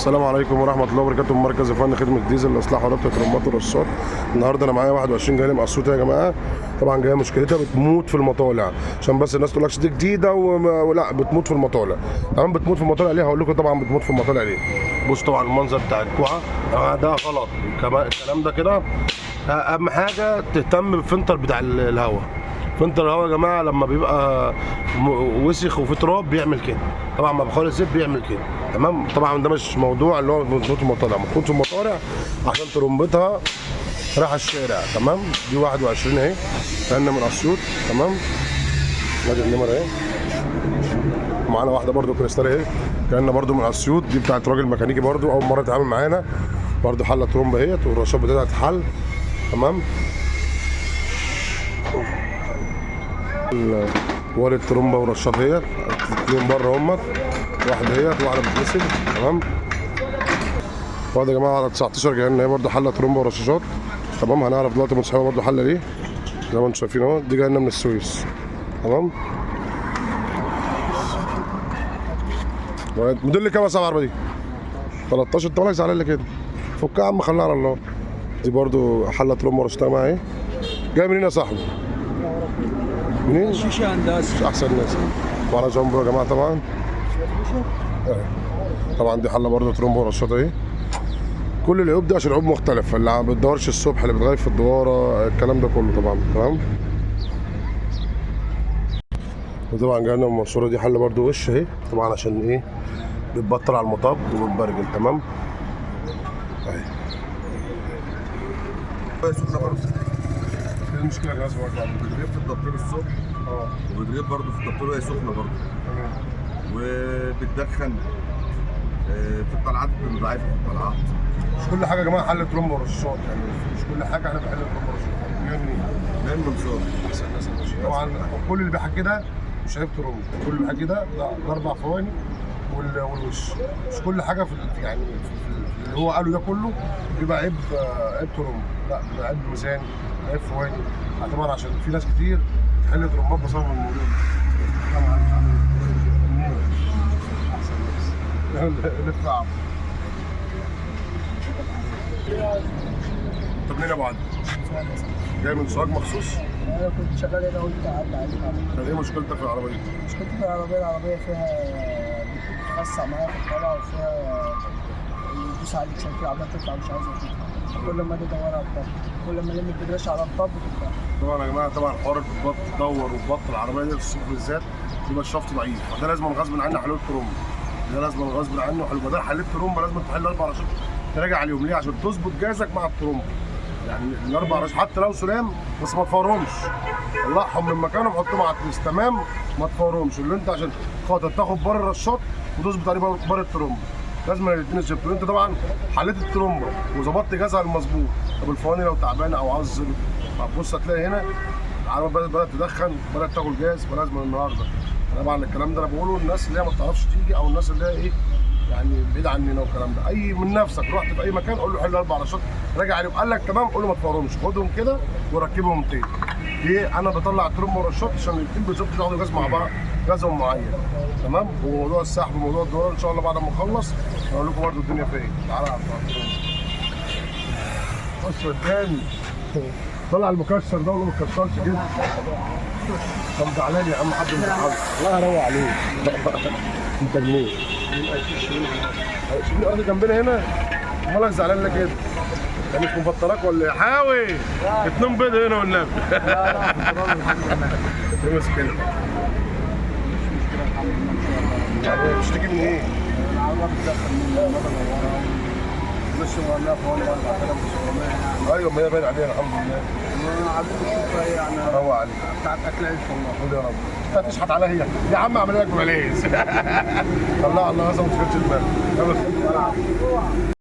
السلام عليكم ورحمة الله وبركاته. مركز فن خدمة ديزل لاصلاح وربط ترمبات والرشات. النهارده انا معايا 21 جاي من اسيوط يا جماعة. طبعا جاية مشكلتها بتموت في المطالع، عشان بس الناس تقول لك دي جديدة ولا بتموت في المطالع. تمام، بتموت في المطالع ليه؟ هقول لكم. طبعا بتموت في المطالع ليه. بص طبعا المنظر بتاع الكوعه ده غلط، الكلام ده كده. اهم حاجة تهتم بالفلتر بتاع الهواء. فلتر الهواء يا جماعة لما بيبقى وسخ وفي تراب بيعمل كده. طبعا مع بخار الزيت بيعمل كده. تمام، طبعا ده مش موضوع اللي هو بتموت في المطالع، بتموت في المطالع عشان ترمبتها رايحة الشارع. تمام، دي 21 اهي، لان من اسيوط. تمام، ادي النمرة اهي. معانا واحدة برده كريستال اهي، كان برده من اسيوط، دي بتاعت راجل ميكانيكي برده، اول مرة اتعامل معانا. برده حله ترومبه اهيت، والرشاط بتاعتها اتحل. تمام، وارد ترومبه ورشاط اهيت، اتنين بره همت، واحدة اهيت واحدة بتغسل. تمام، واحدة يا جماعة على 19 جاية لنا هي برده حله ترومبه ورشاشات. تمام، هنعرف دلوقتي من صاحبها برده حله ليه، زي ما انتم شايفين اهو، دي جاية لنا من السويس. تمام، موديل كام يا صاحبي العربية دي؟ 13. انت مالك زعلان ليه كده؟ فكها يا عم، خليها على الله. دي برده حله ترومبه ورشاشات معايا اهي. جاي منين يا صاحبي؟ منين؟ شيشة هندسة. مش احسن ناس. معانا جامبو يا جماعة طبعا. طبعا دي حله برده ترومبه ورشاطه اهي. كل العيوب دي عشان عيوب مختلفة، اللي ما بتدورش الصبح، اللي بتغير في الدواره، الكلام ده كله طبعا. تمام، وطبعا جاينا من المنصورة، دي حله برده وش اهي، طبعا عشان ايه؟ بتبطل على المطب وبتبرجل. تمام، اهي. ايه المشكلة يا جماعة؟ بتغيب في الدبتور الصبح. وبتغيب برضه في الدبتور وهي سخنة برضه. تمام. وبتدخن في الطلعات، بتبقى ضعيفة في الطلعات. مش كل حاجة يا جماعة حل ترومبه ورشاط، يعني مش كل حاجة احنا بنحل ترومبه ورشاط. جاي منين؟ جاي من المنصورة. احسن ناس يا باشا. طبعا كل اللي بيحكي ده مش عيب ترومبه، كل اللي بيحكي ده اربع فواني والوش. مش كل حاجة في يعني في اللي هو قاله ده كله بيبقى عيب، عيب ترومبه، لا بيبقى عيب ميزان، عيب فواني. طبعا عشان في ناس كتير تحل ترومبات بسبب الموضوع ده. طبعا احسن ناس. لف يا عم. طب منين يا ابو علي؟ جاي من سوهاج مخصوص؟ أنا كنت شغال هنا قلت أعدي عليك عربية. كان ايه مشكلتك في العربية؟ مشكلتي في العربية، العربية فيها بتتوسع معايا في الطلعة، وفيها يدوس عليك شايف العربية تطلع مش عايزة تطلع، كل ما أجي أدور على الطب، كل ما ألم البدريش على الطب تطلع. طبعا يا جماعة، طبعا حوار البط تدور وبط العربية دي الصبح بالذات بيبقى الشفط ضعيف، فده لازم غصب عنه حلول ترومبه، ده لازم غصب عنه حلول. بدل حليت ترومبه لازم تحل اربع رشات تراجع عليهم. ليه؟ عشان تظبط جازك مع الترومبه. يعني الاربع رشات حتى لو سلام بس ما تفورهمش، طلعهم من مكانهم حطهم على التريس. تمام، ما تفورهمش اللي انت عشان خاطر تاخد بار الرشاط وتظبط عليه بار الترومبه، لازم الاثنين يتظبطوا. انت طبعا حليت الترومبه وظبطت جازها المظبوط، طب الفواني لو تعبانة او عاوز هتبص هتلاقي هنا العربية بدات تدخن، بدات تاكل جاز، فلازم النهارده. طبعا الكلام ده انا بقوله للناس اللي هي ما بتعرفش تيجي، او الناس اللي هي ايه يعني بعيد عننا والكلام ده. اي من نفسك رحت في اي مكان قول له حل اربع رشات، راجع عليهم قال لك تمام، قول له ما تفورهمش، خدهم كده وركبهم تاني. ليه؟ انا بطلع ترومبه ورشات عشان الاثنين بالظبط ياخدوا جاز مع بعض، جازهم معين. تمام، وموضوع السحب وموضوع الدولار ان شاء الله بعد ما نخلص هقول لكم برده الدنيا فيها ايه. تعالى يا عبد الرحمن. بص قدامي طلع المكسر ده ولا ما اتكسرش كده؟ طب زعلان يا عم، حد مزعله؟ الله يروق عليك. انت منين؟ شيل الارض جنبنا هنا؟ مالك زعلان ليه كده؟ ده مش مفطرك ولا ايه؟ حاوي اتنين بيض هنا والنبي. لا لا في التراب الحمد لله. ايه مشكلة؟ مش مشكلة الحمد لله إن شاء الله. يعني بتشتكي من ايه؟ العربية بتدخن من المدى ورا، لسه مولعة فواني 4700. ايوه، ما هي باين عليها الحمد لله. عربية الشرطة هي يعني روق عليك. بتاعت أكل عيش والله. قول يا رب. انت هتشحت عليا هي يا عم، اعمل لك ببلاش. الله الله، ما تشغلش دماغك. يلا.